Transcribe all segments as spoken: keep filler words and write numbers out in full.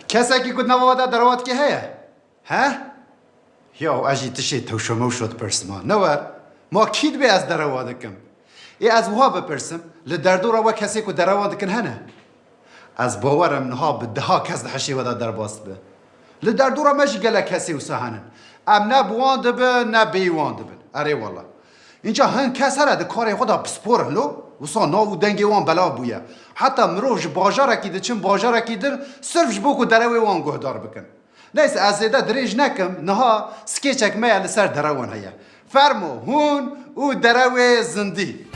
Kesekî ku di nava we de derewa dike heye? He? Ya ez jî tiştê tewşo mewşo dipirsim ha. Ne wer. Ma kî dibê ez derewa dikim? Ê ez wiha bipirsim, li derdora we kesê ku derewa dikin hene? Ez bawer im niha bi deha kes di hişê we de derbas dibe. Li derdora me jî gelek kesê wisa henin. Em ne bi wan dibin, ne bêyî wan dibin. Erê wele. Înca hin kes here di karê xwe de pispor in lo, wisa nav û dengê wan belav bûye. Heta mirov ji bajarekî diçin bajarekî din, sirf ji bo ku derewê wan guhdar bikin. Neyse, ez zêde dirêj nekim, niha skêçek me ye li ser derewan heye. Fermo, hûn û derewê zindî.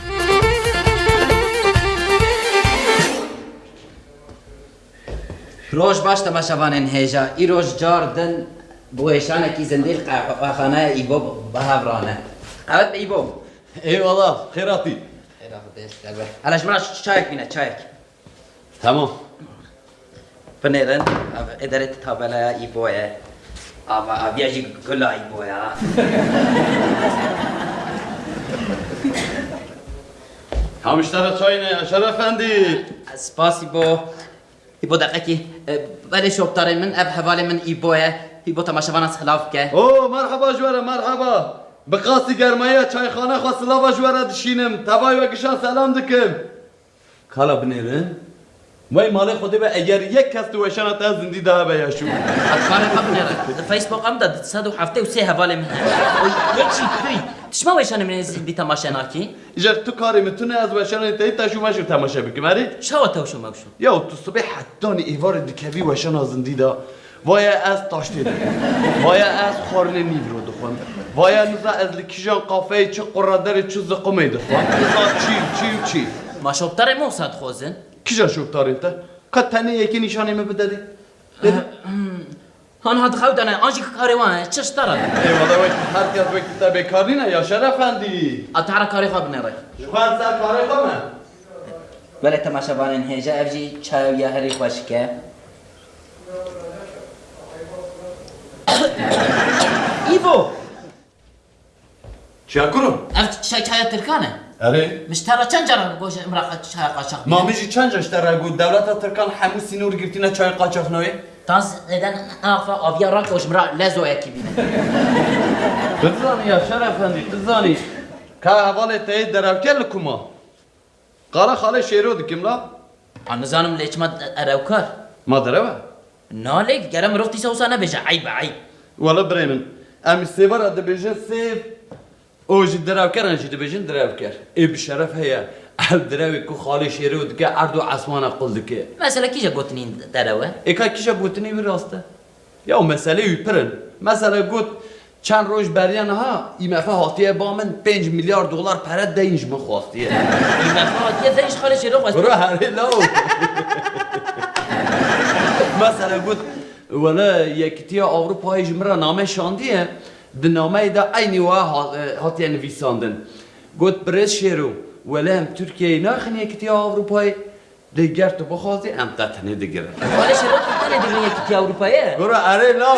Roj baş temaşevanên hêja. Îroj car din bi wêşanekî zindî li qehwexaneya Îbo bi hev rane. Qewet be Îbo. Eyvallah, xêr hatî. Xêra xwe dê ji te be. Hele ji min re çayek bîne, çayek. Tamam. Binêrin, ev êderê tabelaya Îbo ye. Ava aviya jî gula Îbo ya. Hamiştara çayne ya Şerefendî. Spas Îbo. Îbo deqekî. E, belê şoptarê min, ev hevalê min Îbo ye. Îbo temaşevana silav bike. Oo, merhaba ji we re, merhaba. Bi qasî germayiya çayxane xwe silava ji we re dişînim. Tevayê we gişan selam dikim. Kala binêrin. Wey malê Xwedê be, eger yek kes di weşana te zindî de hebe ya şû. Karê xwe binêre. Di Facebooka min de du sed û heftê û sê hevalê min hene. Û yek jî tu yî. Tu çima weşanê min ê zindî temaşe nakî? Îcar tu karê min tune, ez weşanê te yî teşû meşû temaşe bikim, erê? Çawa tewşo mewşo? Ya tu sibê hetanî êvarê dikevî weşana zindî de. Vaya ez taştê dikim. Vaya ez xwarinê nîvro dixwim. Vaya niza ez li kîjan qafeyê çi qurederê çi ziqumê dixwim. Niza çî û çî û çî. Ma şoptarê me wisa dixwazin? Kîja şoptarên te? Ka tenê yekê nîşanê min bide dê. Dê. Han ha dixew dene, an jî karê wan e, çi ji te re? Ê wele wekî her kes wekî te bêkar nîne ya Şerefendî. A te re karê xwe binêre. Ji xwe ser karê xwe me. Belê temaşevanên hêja, ev jî çayo ya herî xweşik e. Îvo! Çiya kuro? Ev çay, çaya Tirkan e. Erê. Min ji te re çend cara got ji min re çaya qaçax bîne? Ma min jî çend cara ji te re got, dewleta Tirkan hemû sînor girtîne, çayê qaçax nayê. Tan zêde nafa aviya rake û ji min re lezoyekî bîne. Tu dizanî ya Şerefendî, tu dizanî. Ka hevalê te yê derewker li ku ma? Qala xalê Şêro dikim la. A nizanim lê çima derewkar? Ma derew e? Na lê gere mirov dîsa wisa nebêje, eyb e, eyb. Wele birê min, em ji sêva re dibêjin sêv û ji derewkeran jî dibêjin derewker. Ê bi şeref heye, ev derewê ku xalê Şêro dike erd û esmana qul dike. Mesela kîja gotinî derew e? Ê ka kîja gotinî wî rast e? Ya meselê wî pir in. Mesela got, çend roj beriya niha, I M F hatiye ba min pênc milyar dolar pere deyn ji min xwastiye. I M F hatiye deyn ji xalê Şêro xwestiye. Bro, herê law. Mesela got, wele Yekîtiya Ewropayê ji min re name şandiye, di nameyê de eynî wa ha-, e, hatiye nivîsandin. Got, birêz Şêro, wele em Tirkiyeyê naxin Yekîtiya Ewropayê, Lê ger tu bixwazî, em te tenê digirin. Wele Şêro, tu tenê digirin Yekîtiya Ewropayê? Gora erê law.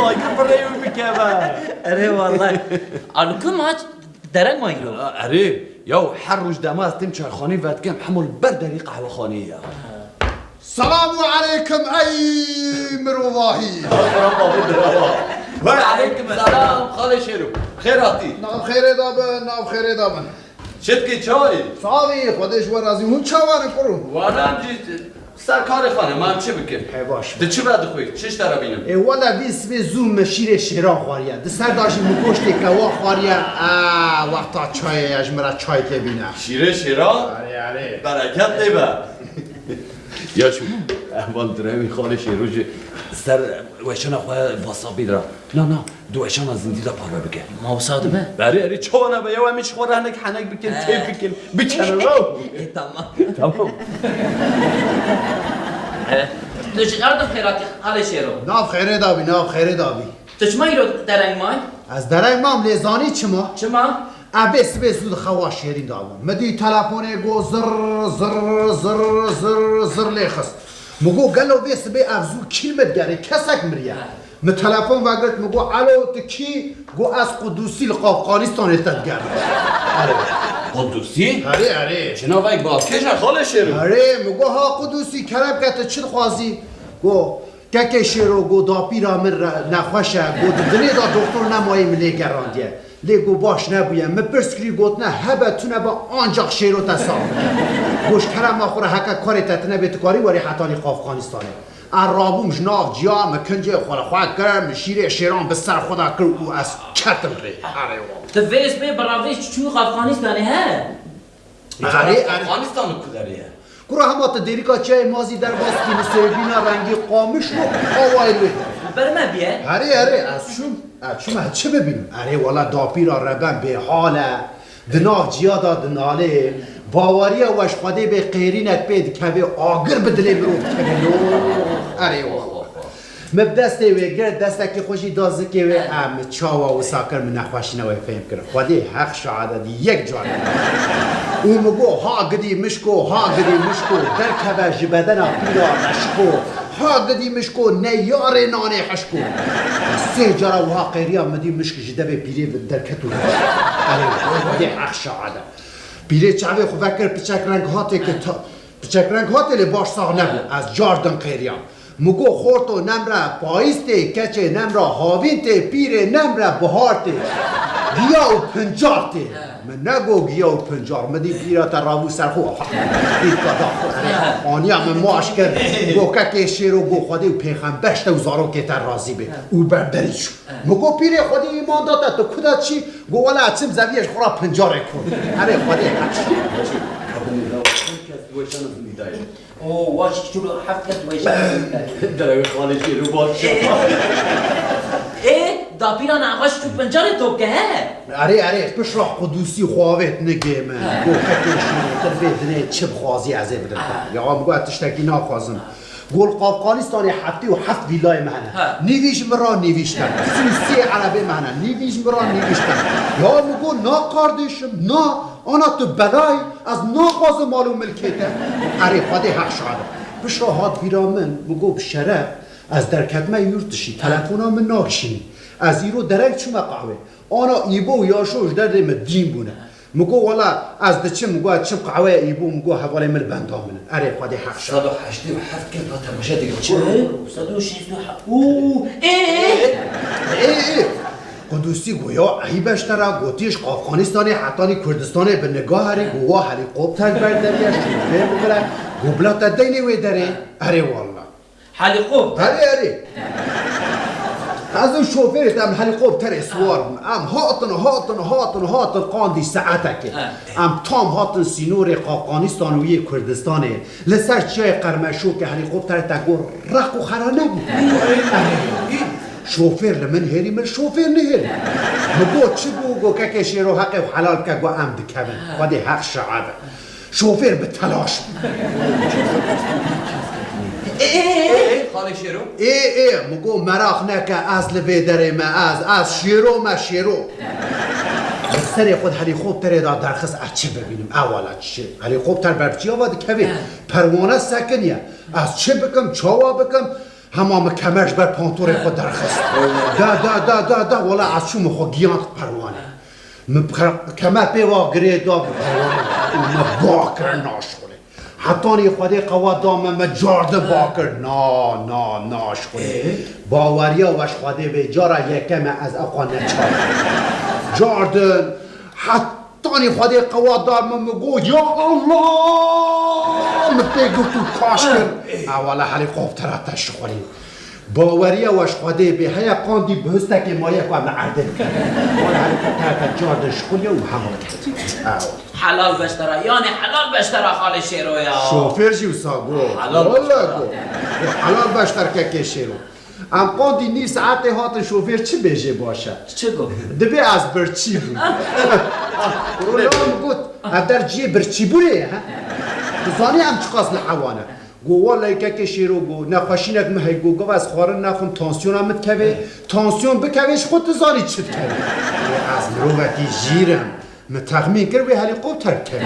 Agir bi rê wî bikeve. Erê wellay. A li ku ma dereng ma îro? Erê, yaw her roj dema ez têm çayxaneyê vedikim, hema li ber derî qehwexaneyê ye. Selamu aleykum ey mirovahî. Ve aleykum selam, xalê Şêro. Xêr hatî. Nav xêrê de bin, nav xêrê de bin. Çi dikî çawî? Savî, Xwedê ji we razî. Hûn çawa ne kuro? Wala em jî ser karê xwe ne, ma em çi bikin? He, baş. Tu çi vedixwî? Çi ji te re bînim? Ê, wele vî sibê zû me şîrê şêran xwariye. Di ser de jî min goştê kewa xwariye. A, wexta çayê ye, ji min re çayekê bîne. Şîrê şêran? Erê, erê. Bereket tê be. Ya şu, evan direwî xalê Şêro jî ser weşana xwe WhatsAppî ra. Na, na, di weşana zindî de parve bike. Ma wisa dibe? Erê, erê, çawa nebe? Ya em ji xwe re hinek henek bikin, He. keyf bikin, bikene, raw. E, tamam. Tamam. E, tu ji erdo xêratî xalê Şêro? Nav xêrê dabî, nav xêrê dabî. Tu çima îro dereng may? Ez dereng mam, lê zanî çima? Çima? Ez bê sibê zû di xewa şêrîn de bûm. Mi dî telefonê got zirr, zirr, zirr, zirr, zirr lê xist. Mi got, gelo vê sibê ev zû kî li me digerê? Kesek miriye. He. Mi telefon vegirt, mi got, elo, tu kî? Got, ez Qudusî li Qafqanistanê te digerim. Alo. Qudusî? Erê, erê. Çi navek balkêş e, xalê Şêro? Erê, mi got, ha Qudusî, kerem ke, tu çi dixwazî? Got, kekê Şêro, got, dapîra min re-, nexweş e, got, di dinê de doktor nemayê, min lê gerandiye. Lê got, baş nebûye. Min pirs kirî, gotine, hebe tune be, ancaq Şêro te sax bike. Got, ji kerema xwe re heke karê te tune bê, tu karî werî hetanî Qafqanistanê. Ez rabûm ji nav ciya, min kincê xwe li xwe kir, min şîrê Şêran bi ser xwe de kir û ez ketim rê. Erê wala. Tu vê spê bi ravêj çû Afganistanê, he? Erê, erê. Afganistan li ku derê ye? Kura hema tu dêrika çiyayê Mazî derbas kî, li sêvbîna rengî qamiş û awayê wê. Li ber me bîye? Erê, erê, ez çûm. Ez çûm, ez çi bibînim? Erê wala, dapîra reben bêhal e. Di nav ciya de dinalê, baweriya we ji Xwedê bê, qêrînek pê dikeve, agir bi dilê mirov dikeve. Yo, erê wala. Min bi destê wê girt, destekî xwe jî da zikê wê, em çawa wisa kir, min nexweşîna wê fêm kir. Xwedê heq şahid e, di yek carê. Û min got, ha gidî mişko, ha gidî mişko, derkeve ji bedena pîra reşko. Ha gidî mişko, neyarê nanê hişko. Sê cara wiha qêriya, min dî mişk ji devê pîrê derket û. Erê, Xwedê heq şahid e. Pîrê çavê xwe vekir, piçek reng hatê ke ta-, piçek reng hatê, lê baş sax nebû. Ez cardin qêriyam. Min got, xorto nemre payîz tê, keçê nemre havîn tê, pîrê nemre bihar tê. Giya û pincar tê. Min nego giya û pincar, min dî pîra te rabû ser xwe. Dîka da xwe. Aniya min maç kir. Go kekê Şêro, go Xwedê û pêxember ji te û zarokê te razî bê. Û berberî çû. Min go pîrê Xwedê îman da te, tu kuda çî? Go wela çim zeviyê ji xwe ra pincarê ku. Erê Xwedê. O, waş çû heft kes weşan. Derewê xalê Şêro baş. Ê, dapîra nexweş çû pincarê to ke, he? Erê, erê, pişra Qudusî xwe avêt nigê min. He. Go kekê Şêro, tu vê dinê çi bixwazî ez ê bidim. He. Ya min got tiştekî naxwazim. Go li Qafqanistanê heftê û heft vîlayê me hene. He. Nîvî ji min ra, nîvî ji te. Sî û sê erebê me hene. Nîvî ji min ra, nîvî ji te. Ya min go na kardeşim, na. Ana tu belayî, ez naxwazim mal û milkê te. Erê Xwedê heq şahid e. Pişra hat bîra min, min got bi şeref, ez derketime yurt dişî, telefona min nakişînî. Ez îro dereng çûme qehwê. Ana Îbo û Yaşo ji derdê min dîn bûne. Min got wela ez diçim, min got ez çim qehweya Îbo, min got hevalê min li benda min in. Erê Xwedê heq şahid e. Sed û heştê û heft kes ba temaşe dikin. Çi? Sed û şêst û heft. Û, ê, ê. Ê, ê. Qudusî go ya eyb e ji te re, go tu yê ji Afganistanê hetanî Kurdistanê bi niga herî, go wa helîkopter ber derê ye, şofêr bigire, go bila te deynê wê derê. Erê walla. Helîkopter? Erê, erê. Ez û şofêrê te em helîkopterê siwar bûn. Em hatin, hatin, hatin, hatin, qandî saetekê. He. Em tam hatin sînorê Afganistan û yê Kurdistanê. Li ser çiyayê Qermeşokê helîkopterê te go req û xera nebû. Şofêr li min hêrî, min şofêr nihêrî. Min got, çi bû? Got, kekê Şêro, heqê xwe helal bike, got, em dikevin. Xwedê heq şahid e. Şofêr bi telaş bû. Ê, ê, ê, ê, xalê Şêro? Ê, ê, min got, meraq neke, ez li vê derê me, ez, ez Şêro me, Şêro. Bi serê xwe di helîkopterê de derxist, ez çi bibînim, ewala çi? Helîkopter ber çiya ve dikevê. He. Perwane sekiniye. Ez çi bikim, çawa bikim? Hema min kemer ji ber pantorê xwe derxist. Da, da, da, da, da, wela ez çûm, min xwe giyand perwane. Min ke-, kemer pê va girê da bi perwane û me ba kir naşxulê. Hetanî Xwedê qewa da me, me cardin ba kir. Na, na, naşxulê. Ee? Baweriya we ji Xwedê vê cara yekem e ez ew xwe neçar. Cardin, het Tanî Xwedê qewa da min, min got, ya Allah! Min pê girt û kaş kir. Ewala helîkoptera te şixulî. Baweriya we ji Xwedê bê, heya qandî bihustekê maye ku em li erdê bikin. Wala helîkoptera te cardin şixuliye û hema ket. Ew. Helal beştera, yani helal beştera xalê Şêro ya. Şofêr jî wisa got. Helal beştera. Wala got. Got, helal beşter kekê Şêro. Em qandî nîv saetê hatin, şofêr çi bêjê baş e? Çi got? Dibê ez birçî bûm. Rola min got, ev der cihê birçîbûnê ye, he? Tu zanî em çiqas li hewa ne? Got, wallahî kekê Şêro, got, nexweşînek min heye, got, gava ez xwarin naxwim, tansiyona min dikeve, tansiyon bikeve, ji xwe tu zanî çi dikeve. Ê, ez mirovekî jîr im. Min texmîn kir wê helîkopter dikeve.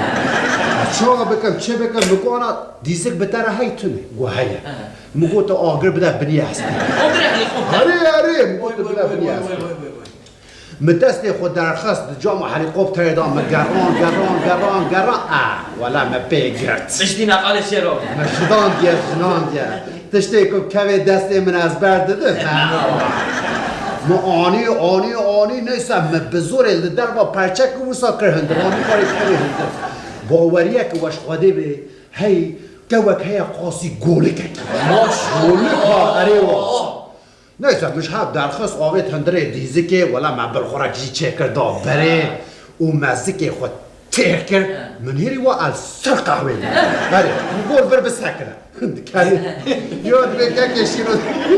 Ez çawa bikim, çi bikim? Min got, ana dîzik bi te re hey tune? Got, heye. Aha. Min got, tu agir bide binî hestê. Agir helîkopter? Erê, erê, min got, tu bide binî hestê. Vay, vay, vay, vay, vay. Min destê xwe derxist di cama helîkopterê de, min geran, geran, geran, geran. Ah, wela me pê girt. Piştî ne xalê Şêro. Me jinan diye, jinan diye. Tiştê ku kevê destê min ez ber didim. Min anî, anî, anî, neyse min bi zorê li derva perçek û wisa kir hundir. Anî karê kevê hundir. Baweriyek weş Xwedê bê, hey, kewek heye qasî golikek. Maşallah. Golik ha, erê wa. Neyse, min ji hev derxist, avêt hundirê dîzikê, wela me bilxurek jî çêkir da berê û me zikê xwe têr kir, min hêrî wa ez ser qehwê bû. Berê, min got vir bisekine. Dikerî. Yo, divê kekê şîro,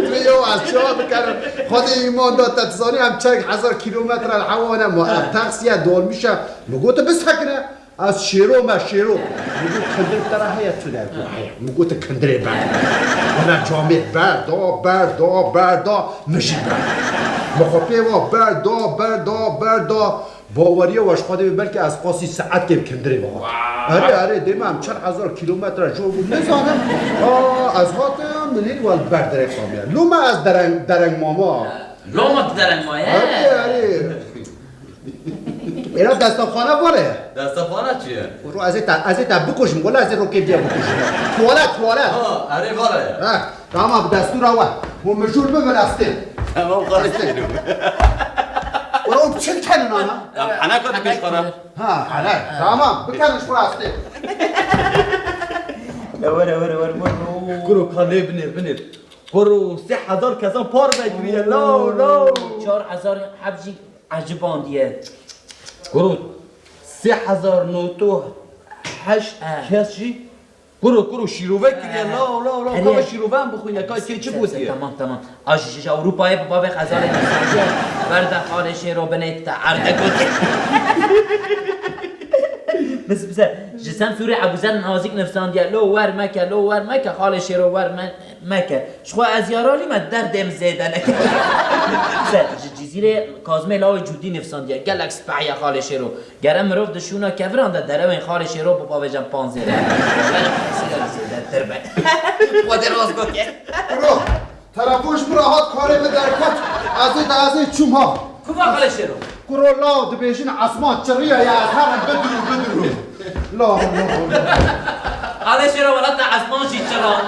divê yo ez çawa bikerim? Xwedê îman da te, tu zanî em çend hezar kîlometre li hewa ne ma, ev taksiye, dolmîşe. Min got bisekine. Ez şêro me şêro. Min got kindir te re heye, tu ne? Got heye. Min got kindirê ber. Wela camêr ber da, ber da, ber da, min jî ber. Min xwe pê wa ber da, ber da, ber da. Baweriya we ji Xwedê be, belkî ez qasî saetkê bi kindirê ve hat. Erê, erê, dê me em çar hezar kîlometre jor bû, nizanim. Aa, ez hatim, min hîn wel ber dirê xamiya. Loma ez dereng, dereng mama. Loma tu dereng maye? Erê, erê. Êra destaxane vale ye. Destaxane çi ye? Ro ez ê te, ez ê te bikujim, wala ez ê rokê biya bikujim. Tuwalet, tuwalet. Ha, erê vale ye. Ha, tamam, bi destûra we. Hûn mijûl bibin, ez têm. Tamam, xalê Şêro. Ro çi kenin ana? Ya, hene ka dikişxane. Ha, hele. Tamam, bikenin ji xwe, ez têm. Were, were, were, were. Kuro ka lê binêr, binêr. Kuro sê hezar kesan par vekiriye, law, law. Çar hezar heb jî ecibandiye. Kuro sê hezar notû heşt kes jî. Kuro, kuro şîrove kiriye, law, law, law. Ka me şîrove em bixwîne, ka kê çi gotiye? Tamam, tamam. A ji, ji Ewropayê bi bavê xezalê nivîsandiye. Berde xalê Şêro binê te erde gotiye. Biz bize ji Semsûrê Ebûzer Nazîk nivîsandiye, lo wer meke, lo wer meke, xalê Şêro wer me-, meke. Ji xwe ez yaralî me derdê min zêde neke. Bize ji Cizîrê Kazmê Lawê Cûdî nivîsandiye, gelek spehiye xalê Şêro. Gere mirov di şûna keviran de derewên xalê Şêro bibavêjin panzêre. Zêdetir be. Xwedê rast gotiye. Bro, telefon ji min re hat, karê min derket. Ez ê de ez ê çûm ha. Ku va xalê Şêro? Kuro law dibêjin esman çiriya ya, ez herim bidirû, bidirû. La, la, la. Xalê Şêro, wela te esman jî çira.